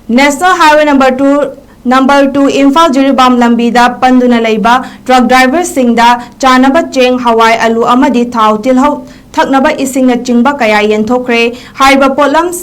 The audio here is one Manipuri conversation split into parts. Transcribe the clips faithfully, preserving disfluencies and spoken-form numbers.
National Highway number two, number two Imphal Jiribam ꯂꯝꯕꯤꯗ ꯄꯟꯗꯨꯅ ꯂꯩꯕ ꯇ꯭ꯔꯛ ꯗ꯭ꯔꯥꯏꯚꯔꯁꯤꯡꯗ ꯆꯥꯅꯕ ꯆꯦꯡ, ꯍꯋꯥꯏ, ꯑꯂꯨ ꯑꯃꯗꯤ ꯊꯥꯎ, ꯇꯤꯜꯍꯧ, ꯊꯛꯅꯕ ꯏꯁꯤꯡꯅꯆꯤꯡꯕ ꯀꯌꯥ ꯌꯦꯟꯊꯣꯛꯈ꯭ꯔꯦ꯫ ꯍꯥꯏꯔꯤꯕ ꯄꯣꯠꯂꯝ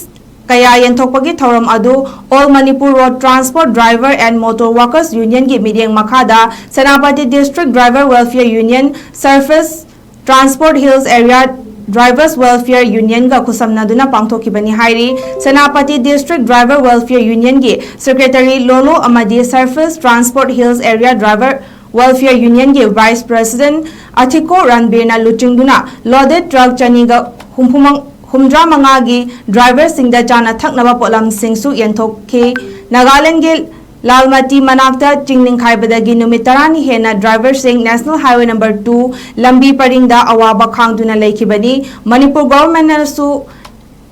ꯀꯌꯥ ꯌꯦꯟꯊꯣꯛꯄꯒꯤ ꯊꯧꯔꯝ ꯑꯗꯨ All Manipur Road Transport Driver and Motor Workers Union ꯒꯤ ꯃꯤꯠꯌꯦꯡ ꯃꯈꯥꯗ Senapati District Driver Welfare Union, Surface Transport Hills Area Drivers Welfare Union ꯒ ꯈꯨꯠꯁꯝꯅꯗꯨꯅ ꯄꯥꯡꯊꯣꯛꯈꯤꯕꯅꯤ ꯍꯥꯏꯔꯤ꯫ Senapati District Driver Welfare Union ꯒꯤ Secretary ꯂꯣꯂꯣ ꯑꯃꯗꯤ Surface Transport Hills Area Driver Welfare Union ꯒꯤ Vice President ꯑꯊꯤꯀꯣ ꯔꯟꯕꯤꯔꯅ ꯂꯨꯆꯤꯡꯗꯨꯅ loaded truck ꯆꯅꯤꯒ ꯍꯨꯝꯐꯨ ꯍꯨꯝꯗ꯭ꯔꯥ ꯃꯉꯥꯒꯤ ꯗ꯭ꯔꯥꯏꯚꯔꯁꯤꯡꯗ ꯆꯥꯅ ꯊꯛꯅꯕ ꯄꯣꯠꯂꯝꯁꯤꯡꯁꯨ ꯌꯦꯟꯊꯣꯛꯈꯤ꯫ ꯅꯥꯒꯥꯂꯦꯟꯗꯒꯤ ꯂꯥꯜꯃꯇꯤ ꯃꯅꯥꯛꯇ ꯆꯤꯡ ꯅꯤꯡꯈꯥꯏꯕꯗꯒꯤ ꯅꯨꯃꯤꯠ ꯇꯔꯥꯅꯤ ꯍꯦꯟꯅ ꯗ꯭ꯔꯥꯏꯚꯔꯁꯤꯡ National Highway number two ꯂꯝꯕꯤ ꯄꯔꯤꯡꯗ ꯑꯋꯥꯕ ꯈꯥꯡꯗꯨꯅ ꯂꯩꯈꯤꯕꯅꯤ꯫ ꯃꯅꯤꯄꯨꯔ ꯒꯣꯚꯔꯟꯃꯦꯟꯠꯅꯁꯨ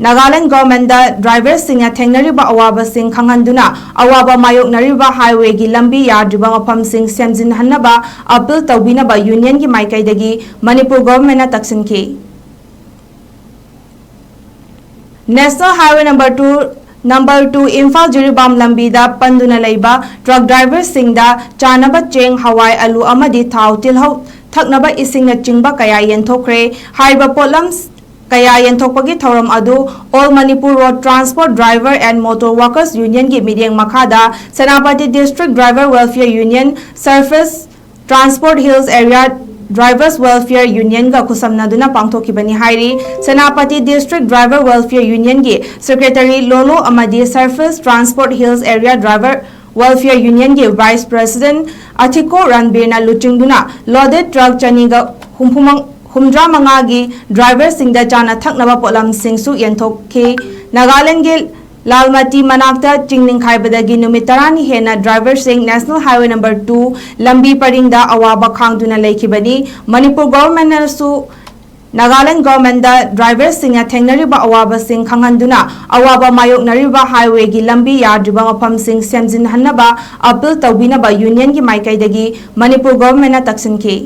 ꯅꯥꯒꯥꯂꯦꯟꯗ ꯒꯣꯚꯔꯟꯃꯦꯟꯠꯗ ꯗ꯭ꯔꯥꯏꯚꯔꯁꯤꯡꯅ ꯊꯦꯡꯅꯔꯤꯕ ꯑꯋꯥꯕꯁꯤꯡ ꯈꯪꯍꯟꯗꯨꯅ ꯑꯋꯥꯕ ꯃꯥꯌꯣꯛꯅꯔꯤꯕ highway ꯒꯤ ꯂꯝꯕꯤ ꯌꯥꯗ꯭ꯔꯤꯕ ꯃꯐꯝꯁꯤꯡ ꯁꯦꯝꯖꯤꯟꯍꯟꯅꯕ appeal ꯇꯧꯕꯤꯅꯕ union ꯒꯤ ꯃꯥꯏꯀꯩꯗꯒꯤ Manipur ꯒꯣꯚꯔꯟꯃꯦꯟꯠꯅ ꯇꯛꯁꯤꯟꯈꯤ꯫ National Highway number two, number two Imphal Jiribam ꯂꯝꯕꯤꯗ ꯄꯟꯗꯨꯅ ꯂꯩꯕ ꯇ꯭ꯔꯛ ꯗ꯭ꯔꯥꯏꯚꯔꯁꯤꯡꯗ ꯆꯥꯅꯕ ꯆꯦꯡ, ꯍꯋꯥꯏ, ꯑꯂꯨ ꯑꯃꯗꯤ ꯊꯥꯎ, ꯇꯤꯜꯍꯧ, ꯊꯛꯅꯕ ꯏꯁꯤꯡꯅꯆꯤꯡꯕ ꯀꯌꯥ ꯌꯦꯟꯊꯣꯛꯈ꯭ꯔꯦ꯫ ꯍꯥꯏꯔꯤꯕ ꯄꯣꯠꯂꯝ ꯀꯌꯥ ꯌꯦꯟꯊꯣꯛꯄꯒꯤ ꯊꯧꯔꯝ ꯑꯗꯨ All Manipur Road Transport Driver and Motor Workers Union ꯒꯤ ꯃꯤꯠꯌꯦꯡ ꯃꯈꯥꯗ Senapati District Driver Welfare Union, Surface Transport Hills Area Drivers Welfare Union ꯒ ꯈꯨꯠꯁꯝꯅꯗꯨꯅ ꯄꯥꯡꯊꯣꯛꯈꯤꯕꯅꯤ ꯍꯥꯏꯔꯤ꯫ Senapati District Driver Welfare Union ꯒꯤ Secretary ꯂꯣꯂꯣ ꯑꯃꯗꯤ Surface Transport Hills Area Driver Welfare Union ꯒꯤ Vice President ꯑꯊꯤꯀꯣ ꯔꯟꯕꯤꯔꯅ ꯂꯨꯆꯤꯡꯗꯨꯅ loaded truck ꯆꯅꯤꯒ ꯍꯨꯝꯐꯨ ꯍꯨꯝꯗ꯭ꯔꯥ ꯃꯉꯥꯒꯤ ꯗ꯭ꯔꯥꯏꯚꯔꯁꯤꯡꯗ ꯆꯥꯅ ꯊꯛꯅꯕ ꯄꯣꯠꯂꯝꯁꯤꯡꯁꯨ ꯌꯦꯟꯊꯣꯛꯈꯤ꯫ ꯅꯥꯒꯥꯂꯦꯟꯗꯒꯤ ꯂꯥꯜꯃꯇꯤ ꯃꯅꯥꯛꯇ ꯆꯤꯡ ꯅꯤꯡꯈꯥꯏꯕꯗꯒꯤ ꯅꯨꯃꯤꯠ ꯇꯔꯥꯅꯤ ꯍꯦꯟꯅ ꯗ꯭ꯔꯥꯏꯚꯔꯁꯤꯡ National Highway number two ꯂꯝꯕꯤ ꯄꯔꯤꯡꯗ ꯑꯋꯥꯕ ꯈꯥꯡꯗꯨꯅ ꯂꯩꯈꯤꯕꯅꯤ꯫ ꯃꯅꯤꯄꯨꯔ ꯒꯣꯚꯔꯟꯃꯦꯟꯠꯅꯁꯨ ꯅꯥꯒꯥꯂꯦꯟꯗ ꯒꯣꯚꯔꯟꯃꯦꯟꯠꯗ ꯗ꯭ꯔꯥꯏꯚꯔꯁꯤꯡꯅ ꯊꯦꯡꯅꯔꯤꯕ ꯑꯋꯥꯕꯁꯤꯡ ꯈꯪꯍꯟꯗꯨꯅ ꯑꯋꯥꯕ ꯃꯥꯌꯣꯛꯅꯔꯤꯕ highway ꯒꯤ ꯂꯝꯕꯤ ꯌꯥꯗ꯭ꯔꯤꯕ ꯃꯐꯝꯁꯤꯡ ꯁꯦꯝꯖꯤꯟꯍꯟꯅꯕ appeal ꯇꯧꯕꯤꯅꯕ union ꯒꯤ ꯃꯥꯏꯀꯩꯗꯒꯤ ꯃꯅꯤꯄꯨꯔ ꯒꯣꯚꯔꯟꯃꯦꯟꯠꯅ ꯇꯛꯁꯤꯟꯈꯤ꯫